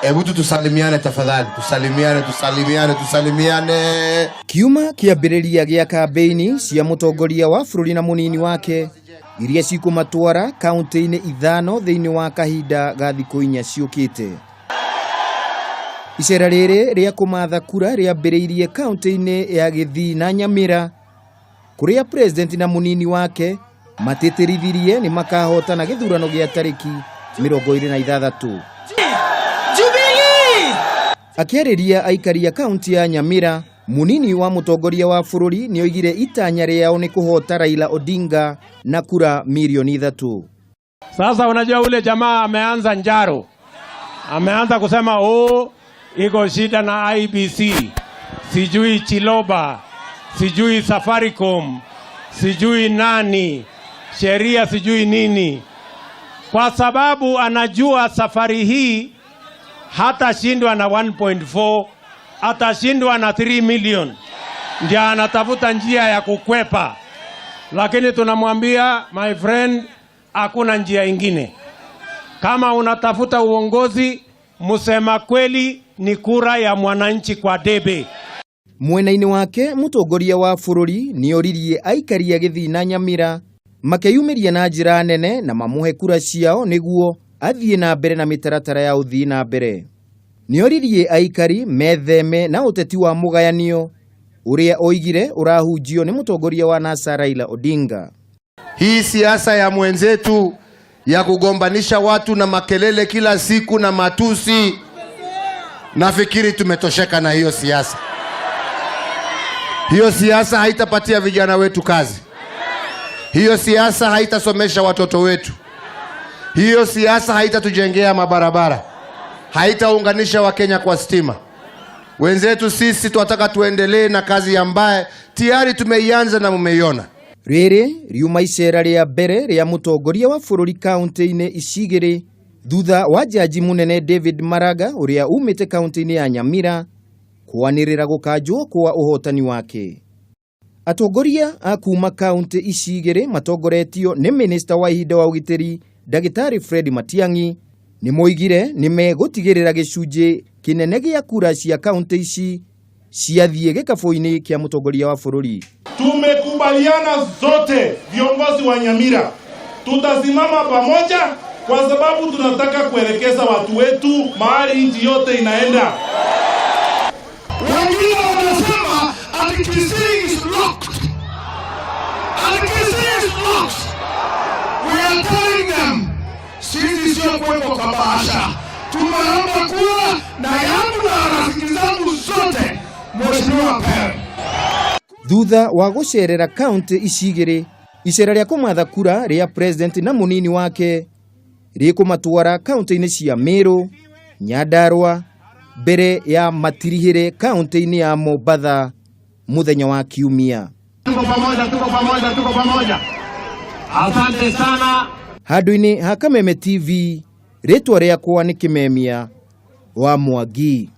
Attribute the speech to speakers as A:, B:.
A: Hebu tu tusalimiane tafadhali, tusalimiane, tusalimiane, tusalimiane.
B: Kiuma kĩambĩrĩria gĩa kambĩini cia mũtongoria wa bũrũri na mũnini wake iria cikũmatwara kaunti-inĩ ithano thĩinĩ wa kahinda ga thikũ 4 ciũkĩte. Icera rĩrĩ rĩa kũmatha kura rĩambĩrĩirie kaunti-inĩ ya Gĩthii na Nyamĩra kũrĩa president na mũnini wake matĩtĩrithirie nĩ makahotana gĩthurano gĩa tarĩki 26. Akĩarĩria aikari a kaunti ya Nyamira, munini wa mũtongoria wa bũrũri nĩoigire itanya rĩao nĩ kũhota Raila Odinga na kura milioni 3.
C: Sasa unajua ule jamaa ameanza njaro, ameanza kusema, "Oh, iko shida na IEBC, sijui Chiloba, sijui Safaricom, sijui nani, sheria sijui nini," kwa sababu anajua safari hii hatashindwa na 1.4, atashindwa na 3 million. Ndio anatafuta njia ya kukwepa, lakini tunamwambia, "My friend, hakuna njia ingine. Kama unatafuta uongozi, msema kweli ni kura ya mwananchi kwa debe."
B: Mwena-inĩ wake, mũtongoria wa bũrũri nĩoririe aikari a Gĩthii na Nyamira makeyumĩria na njĩra nene na mamũhe kura ciao nĩguo athiĩ na mbere na mĩtaratara ya ũthii na mbere. Nĩoririe aikari metheme na ũteti wa mũgayanio ũrĩa oigire ũrahunjio nĩ mũtongoria wa NASA Raila Odinga.
A: Hii siasa ya mwenzetu ya kugombanisha watu na makelele kila siku na matusi, nafikiri tumetosheka na hiyo siasa. Hiyo siasa haitapatia vijana wetu kazi. Hiyo siasa haitasomesha watoto wetu. Hiyo siasa haitatujengea mabarabara, haitaunganisha Wakenya kwa stima. Wenzetu sisi tunataka tuendelee na kazi ambaye tayari tumeianza na mumeiona.
B: Rĩrĩ riuma icera rĩa mbere rĩa mũtongoria wa bũrũri kaunti-inĩ ici igĩrĩ thutha wa jaji mũnene David Maraga ũrĩa umĩte kaunti-inĩ ya Nyamira kwanĩrĩra gũkanjwo kwa ũhotani wake. Atongoria a kuma kaunti ici igĩrĩ matongoretio nĩ minista wa ihinda wa ũgitĩri Ndagĩtarĩ Fred Matiang'i nĩ moigire nĩ megũtigĩrĩra gĩcunjĩ kĩnene gĩa kura cia kaunti ici ciathiĩ gĩkabũ-inĩ kĩa mũtongoria wa bũrũri.
D: Tumekubaliana zote viongozi wa Nyamira tutasimama pamoja, kwa sababu tunataka kuelekeza watu wetu mahali nchi yote inaenda.
E: Wengine wanasema ati Kisii is locked. Ati Kisii is locked. We are telling them, sisi sio kuwekwa kwa bahasha. Tumeomba kura na yangu na rafiki zangu zote, Mheshimiwa apewe.
B: Thutha wa gũcerera kaunti ici igĩrĩ, icera rĩa kũmatha kura rĩa president na mũnini wake rĩkũmatwara kaunti-inĩ cia Meru, Nyandarua mbere ya matirihĩre kaunti-inĩ ya Mombatha mũthenya wa Kiumia.
C: Tuko pamoja, tuko pamoja, tuko pamoja. Asante sana.
B: Handũ-inĩ ha Kameme TV, rĩtwa rĩakwa nĩ Kĩmemia wa Mwangi.